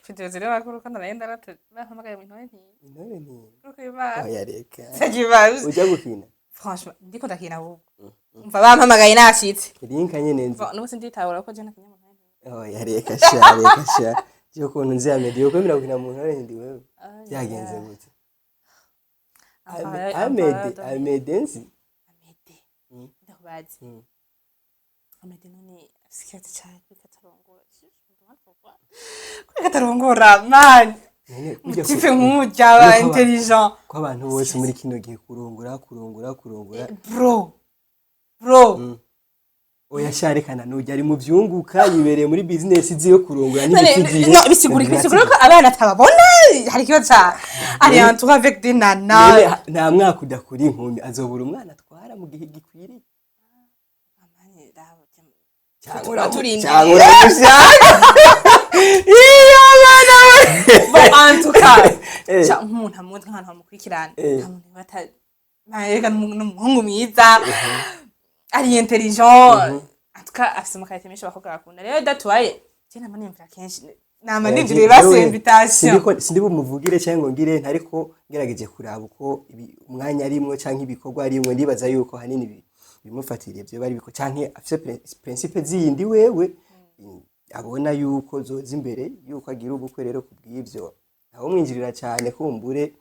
Mfite ubuzima bakuru kandi nari ndarate bampamagaye mu ntore nti Intore nti kuko Imana oya reka. Sagibazi. Ujya gukina. Franchement, ndiko ndakina ahubwo. Umva, bampamagaye nashitse. Linka nyene nzi. Bon, n'ubu sinditahura ko je nakinya mu ntore nti. Oya reka sha, reka sha. Je ukuntu nzi Amede yokwemera gukina mu ntore ndi wewe. Byagenze gute? Amede, Amede nzi. Amede. Ndakubazi. Amede none afise ikibazo cane kuriko atarongora. Kuriko atarongora, man. None ujya Mu type nk'urya aba intelligent. Ko abantu bose muri kino gihe kurongora, kurongora, kurongora. Bro. Bro. Oya sha, rekana nujya ari mu vyunguka, yibereye muri business ziyo kurongora None, n'ibiti. No, bisigura ko abana atababona, hari ikibazo ca ari entouré avec des nanas. None nta mwaka udakura inkumi, azobura umwana atwara mu gihe gikwiriye. Tuba turindiriye. Cyangwa uramushaka iyo mwana we. Bon, en tout cas, ca nk'umuntu amuzi, nk'ahantu bamukurikirana, nta muntu bata reka, n'umuhungu mwiza, ari intelligent, en tout cas afise ama qualités menshi abakobwa bakunda. Rero datuwaye je nama niyumvira kenshi, nama nindiriye basi invitation. Sindi bumuvugire cyangwa ngo ngire, ntariko ngerageje kuraba uko umwanya arimwo canke ibikorwa arimwo, ndibaza yuko hanini bimufatiriye byo bari biko canke afise principe zindi wewe abona yuko zoza imbere yuko agira ubukwe. Rero kubw'ivyo aho mwinjirira cyane kumbure.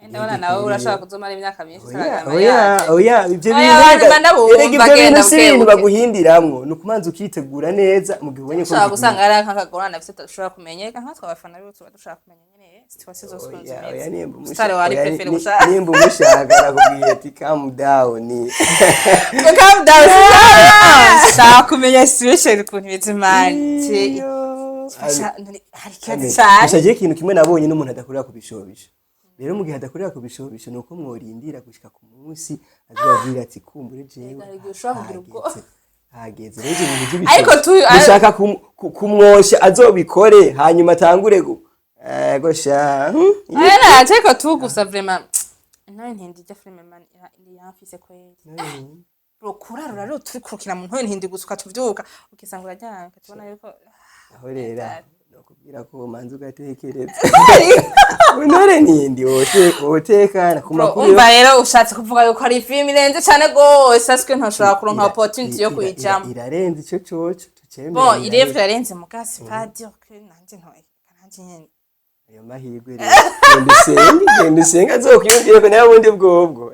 Ndabona nawe urashobora kuzomara imyaka myinshi Oya, utaragama oya, yaje. oya, ibyo Oya, bintu abantu ndabumva, erega ibyo genda bintu si ibintu buke buke. baguhindiramwo, ni ukumanza ukitegura neza mu gihe ubonye ko Ushobora bikwiye. gusanga ari nk'akagorane afise tudashobora kumenya. Reka nkatwe abafana biwe tuba dushaka kumenya nyene situation zose ukuntu Oya, oya, zimeze. nimba Sitari wari oya, préféré gushaka. Nimba umushaka, nakubwiye ati calm down. Calm down. Shaka kumenya situation ukuntu imeze, man. Iyo. Hari ikibazo Gusa cyane. jewe ikintu kimwe nabonye n'umuntu adakorera ku bishobisho. Rero mu gihe adakorera ku bishobisho, ni uko mworindira gushika ku munsi azobabwira ati kumbure jewe Hari igihe ushobora kugira ubwoba. hageze, hageze. Rero ivyo bintu by'ibishobisho Ariko gushaka kumwosha azobikore, hanyuma atangure ego sha. Aya na ariko tu gusa vraiment nawe ntindi ijya filime, man, yamfise kweli. Bro, kurarura rero turi kurukina mu ntoyi ntindi gusa, ukatuvyuka ukisanga uraryamye, ukatubona yuko Aho rero nokubwira ko manza ugatekereza untore nindi wotekana ku Bro, makuru. Umva rero, ushatse kuvuga yuko ari filime irenze cane gose, aswe ntashobora kuronka opportunity yo kuyijamo. Irarenze ico coco tucemera. Bon, irarenze. irevye irarenze, muga c'est pas dire que nanje ntoye nanje nyene. Ayo mahirwe rero, genda usenge, genda usenge azokwiyumvire ko nawe bundi bwobwo.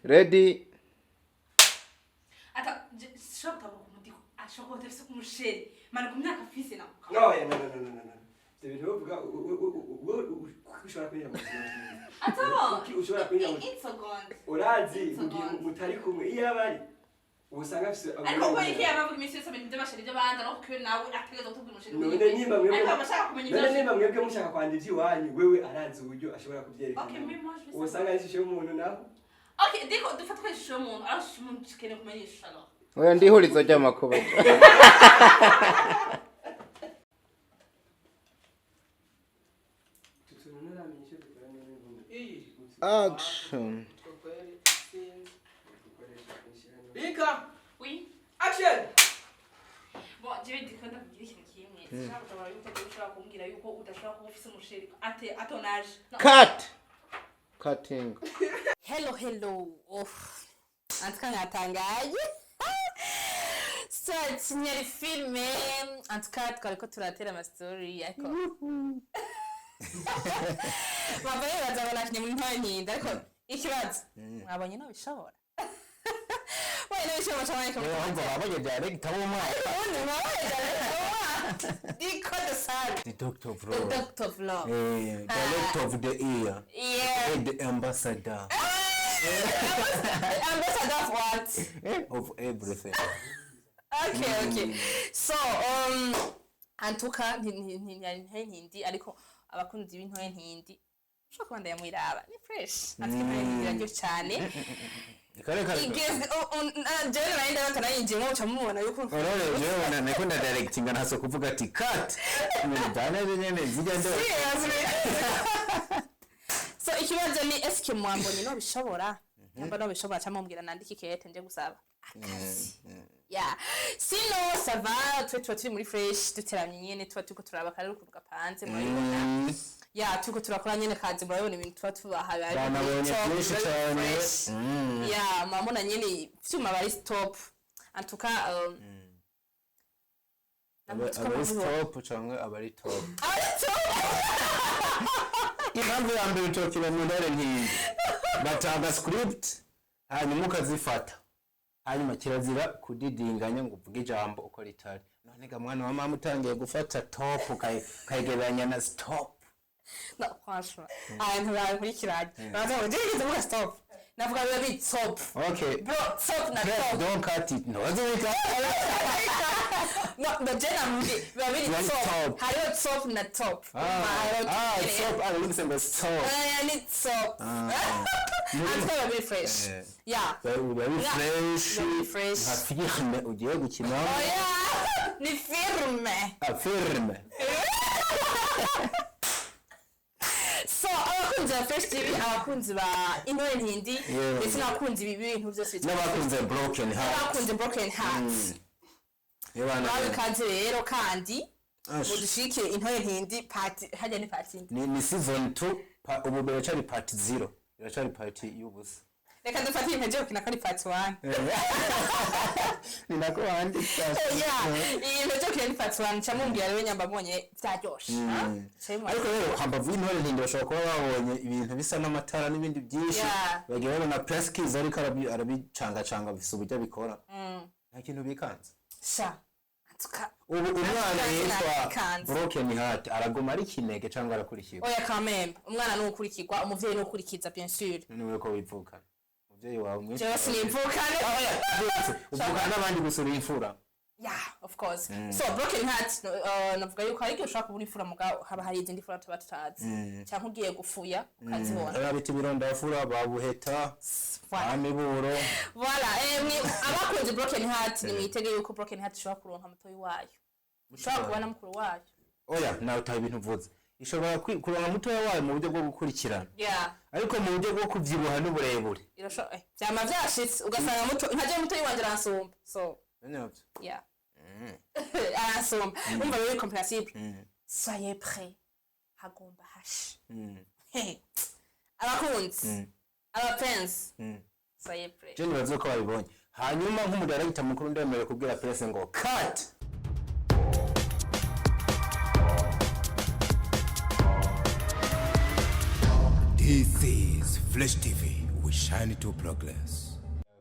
Ready. Ata shobora gutahura ukuntu ndiko ashobora kuba adafise umuchéri mani ku myaka afise nawe. No, yeah, no, no, no, no, no, no. Ibyo bintu uvuga ushobora kwinjira mu buzima. Attends. Kuki ushobora kwinjira mu Une seconde. Urazi mu gihe mutari kumwe iyo aba ari usanga afise Ariko ko iki yabavuga iminsi yose ibintu by'amachéri by'abandi, ariko ko nawe ategereza kutubwira umuchéri None wiwe. nimba mwebwe Ariko aba ashaka kumenya none ibyo nimba mwebwe mushaka kwanda iby'iwanyu, wewe arazi uburyo ashobora kubyerekana. Ok, mais moi, je vais Usanga ari ishusho y'umuntu naho. Ok, diko dufate ko ishusho y'umuntu, ariko ishusho y'umuntu dukeneye kumenya ishusho alors. Oya, ndihurizo ry'amakuba. Utu tuntu ntaramenya icyo dukora neza. Iyi. Action. Utwo kweri sinzi. Dukoresha inshyirano. Rika. Oui. Action. Bon, jewe ndiko ndakubwira ikintu kimwe. Sinshaka gutabara yuko ushobora kumbwira yuko udashobora kuba ufise umuchéri ate à ton âge. No. Cut. Cutting. Hello, hello. Ouf. En tout cas, natangaye. So, kinyari filme. En tout cas, twariko turatera ama story, ariko bava bibaza ngo nakinye muri Ntore Ntindi, ariko ikibazo mwabonye nobishobora wewe nobishobora cyane ko Ahubwo babonye director w'umwaka. Ubundi mwabonye Iko the sun. The doctor of The love. Doctor of Love. Eh, director of the year. Yeah. And the ambassador. Ambassador of what? Of everything. Okay. So, en tout cas, ntiyari Intore Ntindi, ariko abakunzi b'Intore Ntindi ushobora kuba ndayamwiraba ni fresh. En tout cas, Intore Ntindi iraryoshe cyane. Kare kare. Igeze jewe nari ndabona nayinjiyemo muca mubona yuko Urore jewe na nako na directing ntaso kuvuga ati cut. Ibintu byaneze nyene zijya ndo. Seriously. So ikibazo ni eske mwambonye no bishobora nyamba no bishobora cyangwa mumbwira nandike ikete nje gusaba akazi? Yeah, sinon ça va, twe tuba turi muri fresh, duteramye nyene, tuba turiko turaba akarere ukuntu gapanze, murabibona. Yeah, turiko turakora nyene kazi, murabibona ibintu tuba tubaha biba biri Banabonye top, byinshi biba biri cyane. fresh. Yeah, murabona nyene ivyuma bari stop. En tout cas, Abari stop cyangwa abari top? Abari top. Impamvu ya mbere utokira mu Ntore Ntindi, batanga script hanyuma ukazifata, hanyuma kirazira kudidinganya ngo uvuge ijambo uko ritari. None ga mwana wa mama, utangiye gufata top ukayigereranya na stop. No, franchement, abantu bankurikiranye baza ngo njye nigeze mvuga stop? Navuga biba biri top. Okay. Bro, top na top. Don't cut it, no. No, je namubwiye biba biri Biba ari top. top. Hariho top na top. Ah, ah, top. Ah, numvise ngo stop. Aya ni top. En tout cas, biba biri fresh. Yeah. Biba biri Yeah. fresh. Biba biri fresh. Nka filme ugiye gukina. Oya, ni filme. Ah, filme. So abakunzi ba Fresh TV, abakunzi ba Intore Ntindi, ndetse n'abakunzi b'ibintu byose bitwa N'abakunze Broken Heart. N'abakunze Broken Hearts. Yabana. Bawe ikaze rero kandi Ash. mudushikire Intore Ntindi part hajya ni part indi. Ni season 2, ubu biracari part 0, biracari part y'ubusa. Reka dufate ibintu byo gukina ko ari part 1. Ni nako wandika. Yeah, iyi byo gukina ni part 1, nca mumbwira rero nyamba mbonye byaryoshe. Ariko rero hambavu y'Intore Ntindi bashobora kuba babonye ibintu bisa n'amatara n'ibindi byinshi. Bagiye babona press keys, ariko arabicangacanga, bifise uburyo abikora, nta kintu bikanze. Sha antuka. Ubu umwana yitwa Bikanze. Broken Heart araguma ari kinege cyangwa arakurikirwa? Oya, quand même, umwana ni ukurikirwa, umuvyeyi ni ukurikiza, bien sûr. None ko wivukana umuvyeyi wawe umwe? Jewe sinimvukane. Uvukana n'abandi gusa uri imfura. Yeah, of course. So Broken Heart, no, navuga yuko hari igihe ushobora kubura imfura, mugabo haba hari izindi mfura tuba tutazi, cyangwa ugiye gufuya ukazibona. Abita ibirondafura babuheta. Voilà. Amiburo. Voilà, abakunze Broken Heart, nimwitege yuko Broken Heart ishobora kuronka mutoyi wayo, ushobora kubona mukuru wayo. Oya, nawe utaha ibintu uvuze. Ishobora kuronka mutoya wayo mu buryo bwo gukurikirana, ariko mu buryo bwo kubyibuha n'uburebure Irasho vyama vyashitse ugasanga muto nka je mutoyi wanje aransumba, so yeah, aransumba. Umva rero, compréhensible. Soyez prêts, hagomba hashe. Abakunzi, abapenzi, soyez prêts. Je nibaze ko babibonye. Hanyuma nk'umudirector mukuru ndemerewe kubwira presse ngo cut. This is Flash TV. We shine. Shine to progress.